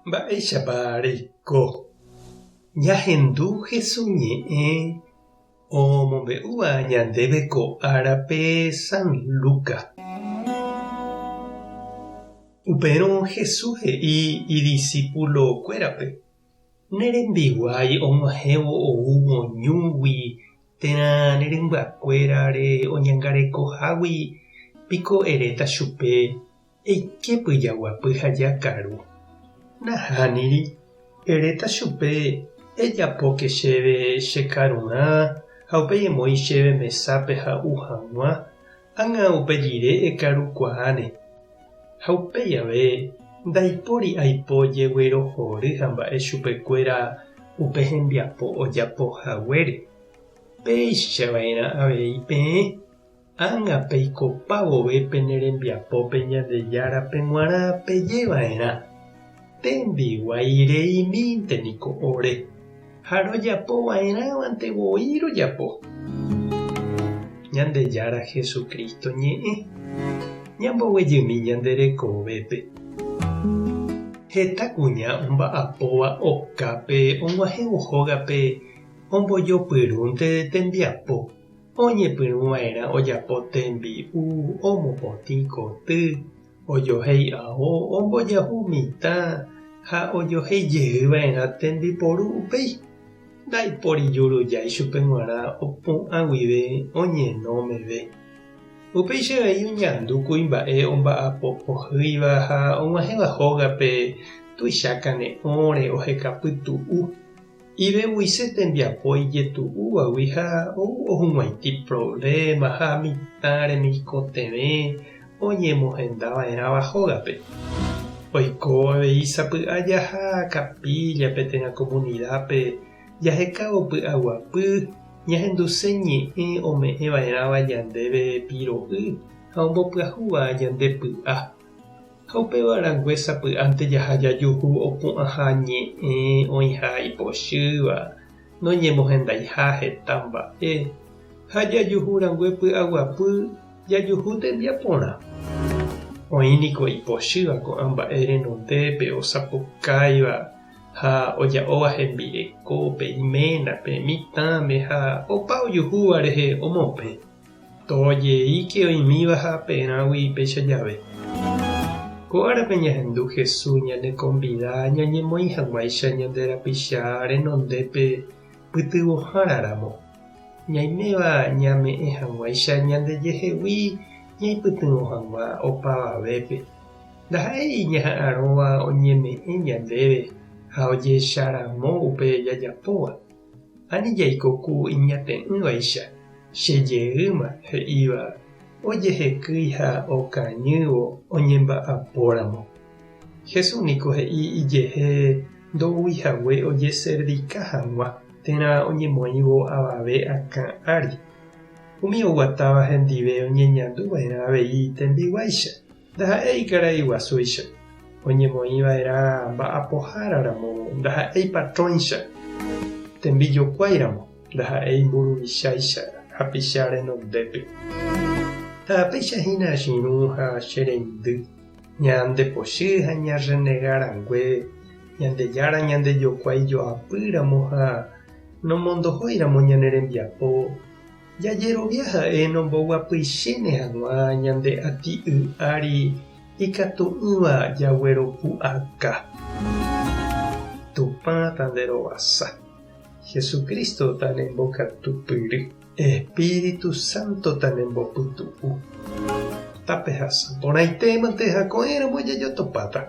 Mba'éichapa reiko? Ñahendu Jesús ñe'ẽ omombe'úva ñandéve ko árape San Lucas. Upérõ Jesús he'i idisípulokuérape, Ne rembiguái og̃uahẽvo oúvo ñúgui térã ne rymbakuérare oñangarekohágui piko eréta chupe Eike pyjaguapy ha jakaru. Nahániri, eréta chupe ejapóke chéve che karurã ha upéi emoĩ chéve mesápe ha'u hag̃ua, ág̃a upe rire ekarukuaáne. Ha upéi ave ndaipóri aipo jeguerohory ha mba'e chupekuéra upe hembiapo ojapo haguére. Péicha va'erã avei peẽ. Ág̃a peikopa vove pene rembiapópe Ñandejárape g̃uarã peje va'erã, Tembiguái reimínte niko ore, ha rojapo va'erãvante voi rojapo. Ñandejára Jesucristo ñe'ẽ, ñamboguejymi ñande rekovépe. Heta kuña omba'apóva okápe og̃uahẽvo hógape ombojopyrúnte tembiapo. Oñepyrũva'erã ojapo tembi'u, omopotĩ koty, ojohéi ao, ombojahu mitã ha ojohéi jeyva'erã tembiporu upéi. Ndaipóri jurujái chupe g̃uarã opu'ã guive oñeno meve. Upéicha avei oñandu kuimba'e omba'apo pohýiva ha og̃uahẽva hógape tuicha kane'õre oheka pytu'u. Ivevuise tembiapo ijetu'úvagui ha ou ohug̃uaitĩ provléma ha mitã remikotevẽ oñemohendava'erãva hógape. Oiko avei sapy'a jaha kapíllape térã komunidápe jahekávo py'aguapy, ñahenduse ñe'ẽ ome'ẽva'erãva ñandéve piro'y ha ombopyahúva ñande py'a. Ha upéva rangue sapy'ánte jaha jajuhu opu'ãha ñe'ẽ oĩha ipochýva, noñemohendaiha heta mba'e, ha jajuhu rangue py'aguapy jajuhu tembiaporã. Oĩ niko ipochýva ko'ã mba'e renondépe osapukáiva ha oja'óva hembirekópe, iménape, mitãme ha opa ojuhúva rehe omopẽ. Tojeíke oimíva ha aperãgui péicha jave. Ko árape ñahendu Jesús ñanekonvida ñañemoĩ hag̃uáicha ñande rapicha renondépe pytyvõhára ramo, ñaiméva ñame'ẽ hag̃uáicha ñandejehegui ñaipytyvõ hag̃ua opavavépe. Ndaha'éi ñaha'arõva oñeme'ẽ ñandéve ha ojecharamo upe jajapóva. Ani jaiko ku iñate'ỹvaicha, che jeýma, he'íva, ojehekýi ha okañývo oñemba'apóramo. Jesús niko he'i ijehe ndoúi hague ojeservika hag̃ua térã oñemoĩvo avave akã ári. Umi oguatáva hendive oñeñandu va'erã avei tembiguáicha, ndaha'éi karai guasúicha. Oñemoĩ va'erã mba'apohára ramo, ndaha'éi patróncha. Tembijokuái ramo, ndaha'éi mburuvicháicha hapicha renondépe. Ha péicha hína che irũ ha che reindy, ñandepochy ha ñarrenega rangue Ñandejára ñandejokuái joapy ramo ha nomondohói ramo ñane rembiapo, Jajerovia ha'e nomboguapyichéne hag̃ua ñande ati'y ári ikatu'ỹva jagueropu'aka. Tupã tanderovasa. Jesucristo tanembokatupyry. Espíritu Santo tanembopytu'u. Tapehasa porãitémante ha ko'ẽramo jajotopáta.